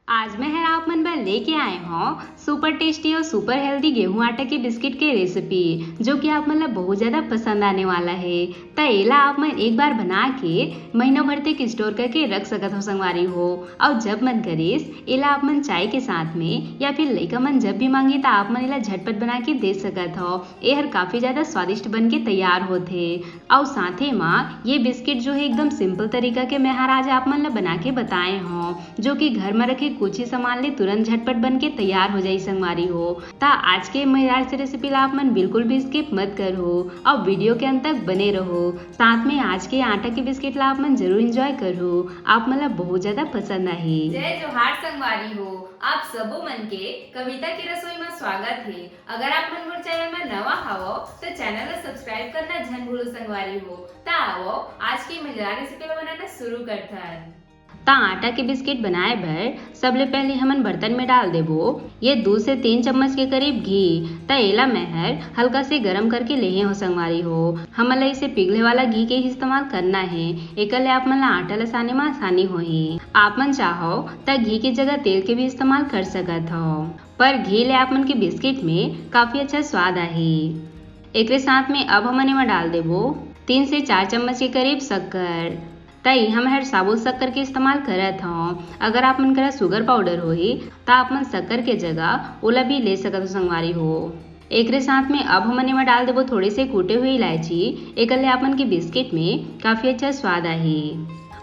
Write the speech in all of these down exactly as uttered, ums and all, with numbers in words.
आज मैं हर आप मन बर लेके आए हौं super tasty और super healthy गेहूं आटा के बिस्किट के रेसिपी, जो कि आप मन ला बहुत ज्यादा पसंद आने वाला है। त एला आप मन एक बार बना के महीनों भर तक स्टोर करके रख सकत हो संगवारी हो। और जब मन करिस, एला आप मन चाय के साथ में या फिर लइका मन जब भी मांगे, त आप मन एला झटपट बना के दे सकत हो। एहर काफी ज्यादा स्वादिष्ट बन के तैयार होथे। अउ साथे म ये बिस्किट जो है एकदम सिंपल तरीका के मैं हर आज आप मन ला बना के बताए हौं, जो कि घर म रखे कुछ ही सामान ले तुरंत झटपट बन के तैयार हो जाई संगवारी हो। त आज के मजेदार से रेसिपी ला आप मन बिल्कुल भी स्किप मत करहू और वीडियो के अंत तक बने रहू। साथ में आज के आटा के बिस्किट ला आप मन जरूर एंजॉय करहू, आप मन ला बहुत ज्यादा पसंद आही। जय जोहार संगवारी हो, आप सबो मन के कविता के रसोई म स्वागत हे। अगर आप मन मोर चैनल म नवा हवो, त चैनल ला सब्सक्राइब करना झन भूलो संगवारी हो। त आवो, आज के मजेदार रेसिपी ला बनाना शुरू करथन। त आटा के बिस्किट बनाए बर सबले पहले हमन बर्तन में डाल देबो ये दू से तीन चम्मच के करीब घी। त एला मैं हर हल्का से गरम करके लेहे हो संगवारी हो। हमन ला इसे पिघले वाला घी के ही इस्तेमाल करना है, एकर ले आप मन ला आटा ला साने में आसानी होही। आप मन चाहो त घी के जगह तेल के भी इस्तेमाल कर सकत हो, पर घी ले आप मन के बिस्किट में काफी अच्छा स्वाद आही। एकरे साथ में अब हमन एमा डाल देबो तीन से चार चम्मच के करीब शक्कर। त इहाँ मैं हर साबुत शक्कर के इस्तेमाल करत हौं। अगर आप मन करा शुगर पाउडर होही, त आप मन शक्कर के जगह ओला भी ले सकत हो संगवारी हो। एकरे साथ में अब हमन एमा डाल देबो थोड़े से कूटे हुए इलायची, एकर ले आप मन के बिस्किट में काफी अच्छा स्वाद आही।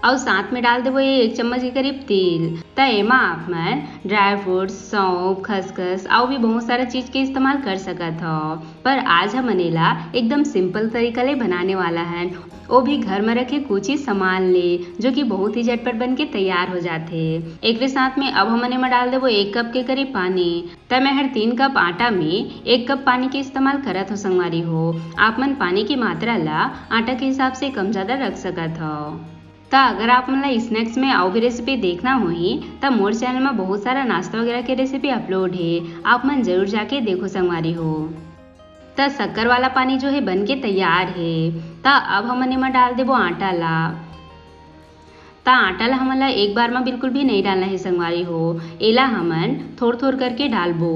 अउ साथ में डाल देबो ये एक चम्मच के करीब तिल। त एमा आप मन ड्राई फ्रूट्स, सौंफ, खसखस अउ भी बहुत सारा चीज के इस्तेमाल कर सकत हो, पर आज हमन एला एकदम सिंपल तरीका ले बनाने वाला हन, वो भी घर में रखे कुछ ही सामान ले, जो कि बहुत ही झटपट बन के तैयार हो जाथे। एकरे साथ में अब हमन एमा डाल देबो एक कप के करीब पानी। त मैं हर तीन कप आटा में एक कप पानी के इस्तेमाल करत हो संगवारी हो। आप मन पानी की मात्रा ला आटा के हिसाब से कम ज्यादा रख सकत हो। त अगर आप मन ला स्नैक्स में अउ भी रेसिपी देखना होही, त मोर चैनल में बहुत सारा नाश्ता वगैरह के रेसिपी अपलोड हे, आप मन जरूर जाके देखो संगवारी हो। त शक्कर वाला पानी जो है बन के तैयार हे। त अब हमन एमा डाल देबो आटा ला। त आटा ला हमन ला एक बार में बिल्कुल भी नहीं डालना है संगवारी हो, एला हमन थोड़ थोड़ करके डालबो।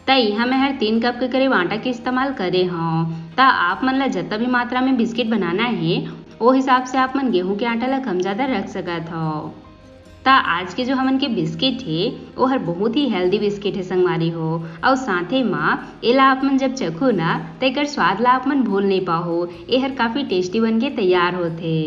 त इहाँ मैं हर तीन कप के करीब आटा के इस्तेमाल करे हौं। त आप मन ला जतना भी मात्रा में बिस्किट बनाना हे, ओ हिसाब से आप मन गेहूं के आटा ला कम ज्यादा रख सकत हो। त आज के जो हमन के बिस्किट हे, ओहर बहुत ही हेल्दी बिस्किट हे संगवारी हो, अउ साथे म एला आप मन जब चखो ना, त एकर स्वाद ला आप मन भूल नहीं पाहो। एहर काफी टेस्टी बन के तैयार होथे।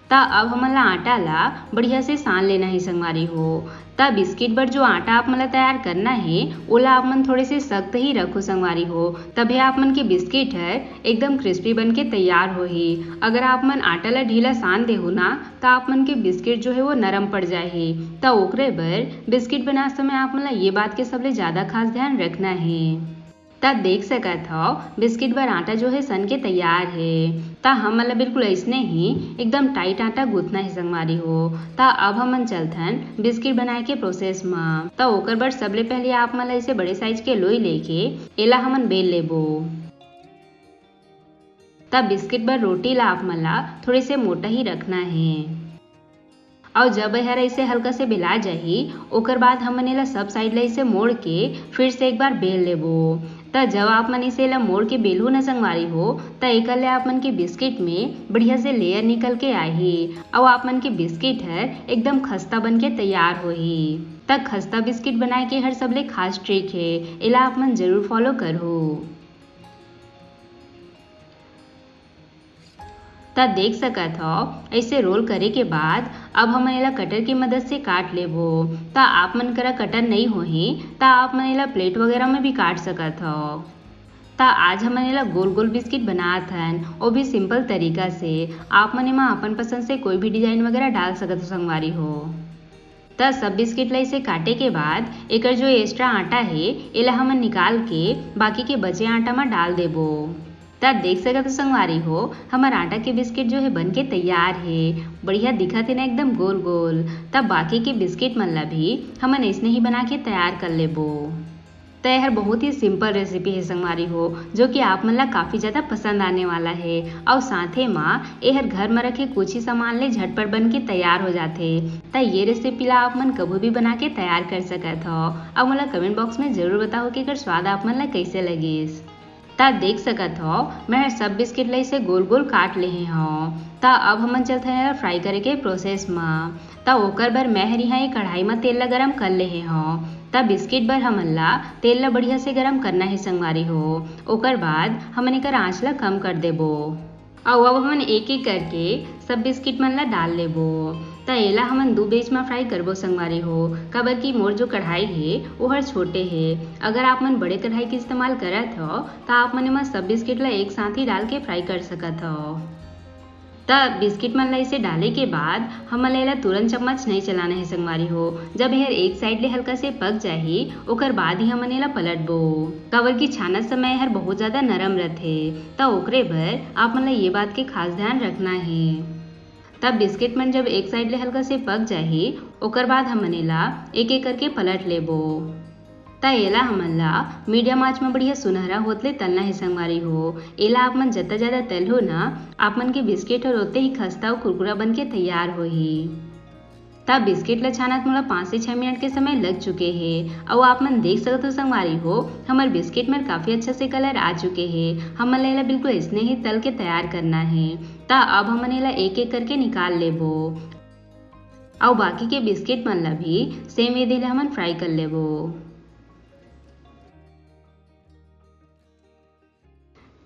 त अब हमन ला आटा ला बढ़िया से सान लेना हे संगवारी हो। त बिस्किट बर जो आटा आप मन ला तैयार करना हे, ओला आप मन थोड़े से सख्त ही रखो संगवारी हो, तभे आप मन के बिस्किट हर एकदम क्रिस्पी बन के तैयार होही। अगर आप मन आटा ला ढीला सान देहू ना, त आप मन के बिस्किट जो है वो नरम पड़ जाही। त ओकरे बर बिस्किट बनाए समय आप मन ला ये बात के सबले ज्यादा खास ध्यान रखना हे। त देख सकत हव, बिस्किट बर आटा जो है सन के तैयार हे। त हमन ला बिल्कुल अइसने ही एकदम टाइट आटा गूंथना हे संगवारी हो। त अब हमन चलथन बिस्किट बनाए के प्रोसेस म। त ओकर बर सबले पहले आप मन ला ऐसे बड़े साइज के लोई लेके एला हमन बेल लेबो। त बिस्किट बर रोटी ला आप मन ला थोड़े से मोटा ही रखना हे। अउ जब एहर ऐसे हल्का से बेला जाही, ओकर बाद हमन एला सब साइड ला ऐसे मोड़ के फिर से एक बार बेल लेबो। त जब आप मन इसे ला मोड़ के बेलहू न संगवारी हो, त एकर ले आप मन के बिस्किट में बढ़िया से लेयर निकल के आही, अउ आप मन के बिस्किट हर एकदम खस्ता बन के तैयार होही। त खस्ता बिस्किट बनाए के हर सबले खास ट्रिक हे, एला आप मन जरूर फॉलो करहू। त देख सकत हव, ऐसे रोल करे के बाद अब हमन एला कटर की मदद से काट लेबो। त आप मन करा कटर नई होही, त आप मन एला प्लेट वगैरह में भी काट सकत हव। त आज हमन एला गोल गोल बिस्किट बनात हन, वो भी सिंपल तरीका से। आप मन एमा अपन पसंद से कोई भी डिजाइन वगैरह डाल सकत हो संगवारी हो। त सब बिस्किट ला इसे काटे के बाद एकर जो एक्स्ट्रा आटा हे, एला हमन निकाल के बाकी के बचे आटा म डाल देबो। त देख सकत हो संगवारी हो, हमर आटा के बिस्किट जो है बन के तैयार हे। बढ़िया दिखत हे ना, एकदम गोल गोल। त बाकी के बिस्किट मन ला भी हमन ऐसने ही बना के तैयार कर लेबो। त एहर बहुत ही simple recipe हे संगवारी हो, जो कि आप मन ला काफी ज्यादा पसंद आने वाला हे। अउ साथे मा एहर घर म रखे कुछ ही सामान ले झटपट बन के तैयार हो जाथे। त ये recipe ला आप मन कभू भी बना के तैयार कर सकत हव। अउ मोला comment box में जरूर बताओ कि एकर स्वाद आप मन ला कैसे लगिस। त देख सकत हव, मैं हर सब बिस्किट ला इसे गोल गोल काट लेहे हव। त अब हमन चलथन एला fry करे के process म। त ओकर बर मैं हर इहाँ एक कढ़ाई म तेल ला गरम कर लेहे हव। त बिस्किट बर हमन ला तेल ला बढ़िया से गरम करना हे संगवारी हो। ओकर बाद हमन एकर आँच ला कम कर देबो। अउ अब हमन एक एक करके सब बिस्किट मन ला डाल लेबो। त एला हमन दू batch म fry करबो संगवारी हो, काबर कि मोर जो कढ़ाई हे ओहर छोटे हे। अगर आप मन बड़े कढ़ाई के इस्तेमाल करत हव त आप मन एमा सब बिस्किट ला एक साथ ही डाल के fry कर सकत हव। त बिस्किट मन ला इसे डाले के बाद हमन ला एला तुरंत चम्मच नहीं चलाना हे संगवारी हो। जब एहर एक side ले हल्का से पक जाही, ओकर बाद ही हमन एला पलटबो, काबर कि छानत समय एहर बहुत ज्यादा नरम रथे। त ओकरे बर आप मन ला ये बात के खास ध्यान रखना हे। तब बिस्किट मन जब एक side ले हल्का से पक जाही, ओकर बाद हमन एला एक एक करके पलट लेबो। त एला हमन ला medium आंच म बढ़िया सुनहरा होत ले तलना हे संगवारी हो। एला आप मन जत्ता ज्यादा तलहू ना, आप मन के बिस्किट हर ओते ही खस्ता अउ कुरकुरा बन के तैयार होही। त बिस्किट ला छानत मोला पाँच से छह मिनट के समय लग चुके हे। अउ आप मन देख सकत हो संगवारी हो, हमर बिस्किट में काफी अच्छा से colour आ चुके हे। हमन ला एला बिल्कुल अइसने ही तल के तैयार करना हे। त अब हमन एला एक एक करके निकाल लेबो। अउ बाकी के बिस्किट मन ला भी same विधि ले हमन fry कर लेबो।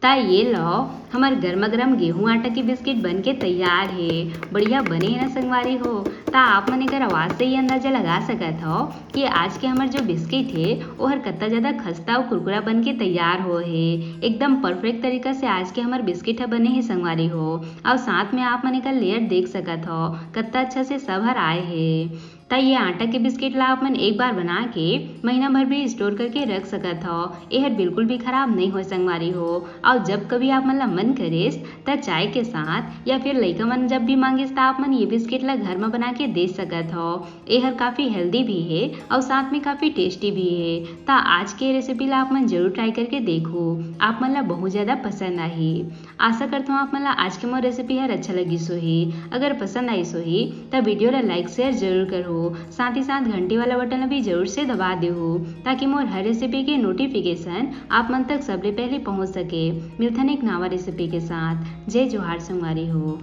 त ये लो, हमर गरमा गरम गेहूं आटा के बिस्किट बन के तैयार हे। बढ़िया बने हे ना संगवारी हो? त आप मन एकर आवाज से ही अंदाजा लगा सकत हव कि आज के हमर जो बिस्किट हे, ओहर कत्ता ज्यादा खस्ता अउ कुरकुरा बन के तैयार होए हे। एकदम perfect तरीका से आज के हमर बिस्किट ह बने हे संगवारी हो। अउ साथ में आप मन एकर layer देख सकत हव, कत्ता अच्छा से सब हर आए हे। त ये आटा के बिस्किट ला आप मन एक बार बना के महीना भर भी store करके रख सकत हव। एहर बिल्कुल भी खराब नहीं होय संगवारी हो। अउ जब कभी आप मन ला मन करेस, त चाय के साथ या फिर लइका मन जब भी मांगेस, त आप मन ये बिस्किट ला घर म बना के दे सकत हव। एहर काफी healthy भी हे अउ साथ में काफी tasty भी हे। त आज के recipe ला आप मन जरूर try करके देखहू, आप मन ला बहुत ज्यादा पसंद आही। आशा करत हूँ आप मन ला आज के मोर recipe हर अच्छा लगिस होही। अगर पसंद आइस होही, त video ला like, share जरूर करहू। साथ ही साथ घंटी वाला button ला भी जरूर से दबा देहू, ताकि मोर हर recipe के notification आप मन तक सबले पहले पहुंच सके। मिलथन एक नवा recipe के साथ। जय जोहार संगवारी हो।